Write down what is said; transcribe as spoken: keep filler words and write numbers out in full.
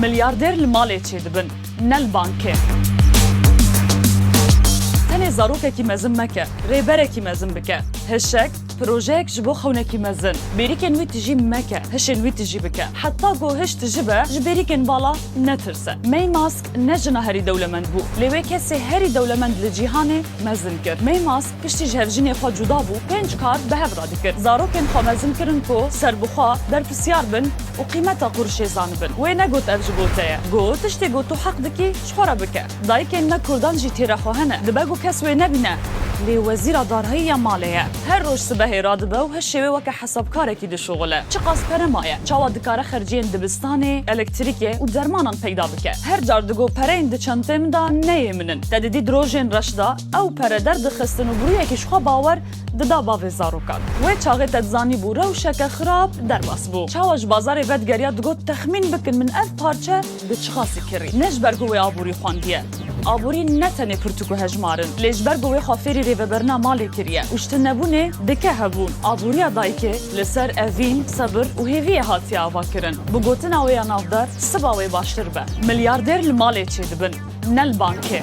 Milyarder li malê çêdibin, ne li bankê. Tenê zarokekî mezin meke, rêberekî mezin bike. Hişek, projeyek ji bo xewnekî mezin. Bêrîkên wî tijî meke, hişên wî tijî bike. Heta ku hiş tijî be, ji bêrîkên bala netirse. May Musk ne jina herî dewlemend bû. Lê wê kesê herî dewlemend li cîhanê mezin kir. May Musk piştî ji hevjinê xwe cuda bû, pênc kar bi hev re dikir. Zarokên xwe mezin kirin ku serbixwe, berpirsiyar bin û qîmeta qurişê zanibin. Wê negot ev ji bo te ye. Got, tiştê ku tu heq dikî, ji xwe re bike. Dayikên me kurdan jî têra xwe hene. Dibe ku kes wê nebîne. Lê wezîra darayî ya malê ye. Her roj sibehê radibe û hişê wê weke hesabkarekî dişuxile. Çiqas pere maye? Çawa dikare xerciyên dibistanê, elektrîkê û dermanan peyda bike? Her car digo, pereyên di çentê min de ne yê min in. Te didî di rojên reş de ew pere derdixistin û bi rûyekî ji xwe bawer dida bavê zarokan. Wê çaxê te dizanîbû rewşeke xirab derbas bû. Çawa ji bazarê vedigeriya, digot, texmîn bikin min ev parçe bi çiqasî kirî. Ne ji ber ku wê aborî xwendiye. Aborî ne tenê pirtûk û hejmar in, lê ji ber ku wê xwe fêrî rêveberina malê kiriye û ji tunebûnê dike hebûn. Aboriya dayikê li ser evîn, sebir û hêviyê hatiye avakirin. Bi gotina wê ya navdar, siba wê baştir be. Milyarder li malê çêdibin, ne li bankê.